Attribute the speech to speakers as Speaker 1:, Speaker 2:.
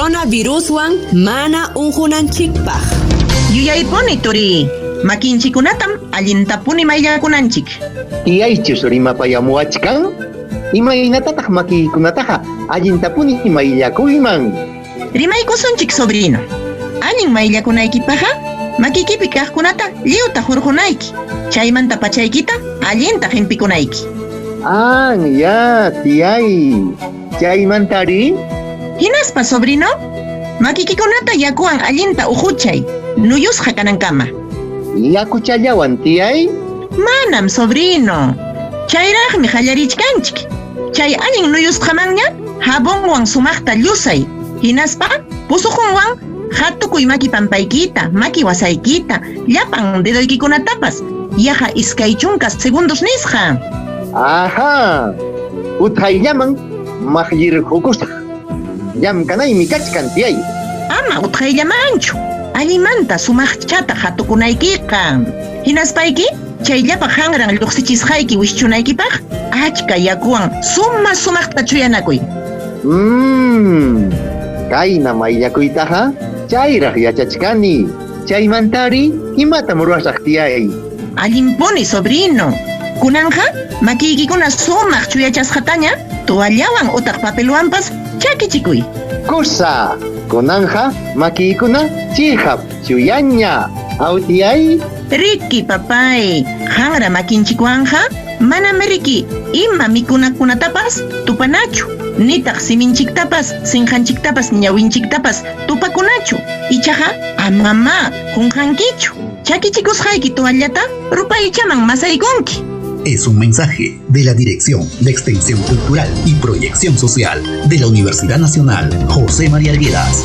Speaker 1: Coronaviruswan mana unqunanchikpaq.
Speaker 2: Yuyaypuni turiy, makinchikkunatam allintapuni mayllakunanchik.
Speaker 3: Tiyaychus rimapayamuwachkan? Imaynatataq makiykunataqa allintapuni mayllakuyman?
Speaker 2: Rimaykusunchik sobrino. Allin mayllakunaykipaqqa makiykipi kaqkunata lliwta hurqunayki, chaymanta pachaykita allinta qimpikunayki.
Speaker 3: Ah, ya, tiyay. Chaymantari?
Speaker 2: Hinaspa sobrino, makiykikunata yakuwan allinta uquchay, nuyusqa kanankama.
Speaker 3: Yakuchallawan tiyay?
Speaker 2: Manam sobrino. Chayraqmi qallarichkanchik. Chay allin nuyusqamanña jabonwan sumaqta llusay, hinaspa pusuqunwan hatukuy maki pampaykita, maki wasaykita, llapan dedoykikunatapas, yaqa 20 segundos nisqa.
Speaker 3: Aha! Utqayllaman maqllirqukusaq. Llamkanaymi kachkan tiyay.
Speaker 2: Ama utqayllamanchu. Allimanta sumaqchata hatukunaykiqa. Hinaspayki chay llapa hanran lluqsichisqayki wischunaykipaq achka yakuwan suma sumaqta chuyanakuy.
Speaker 3: Kayna mayllakuytaqa chayraq yachachkani. Chaymantari imatam ruwasaq tiyay?
Speaker 2: Allinpuni sobrino. Kunanqa makiykikuna sumaq chuyachasqataña toallawan utaq papelwanpas chakichikuy.
Speaker 3: Kusa, kunanqa makiykuna chiqap chuyaña. Aw tiyay?
Speaker 2: Riki papay, hanra makinchikwanqa manam riki ima mikunakunatapas tupanachu, nitaq siminchiktapas, sinqanchiktapas, ñawinchiktapas tupakunachu. Ichaqa amamá qunqankichu. Chakichikusqayki toallata rupaychaman masaykunki.
Speaker 4: Es un mensaje de la Dirección de Extensión Cultural y Proyección Social de la Universidad Nacional José María Arguedas.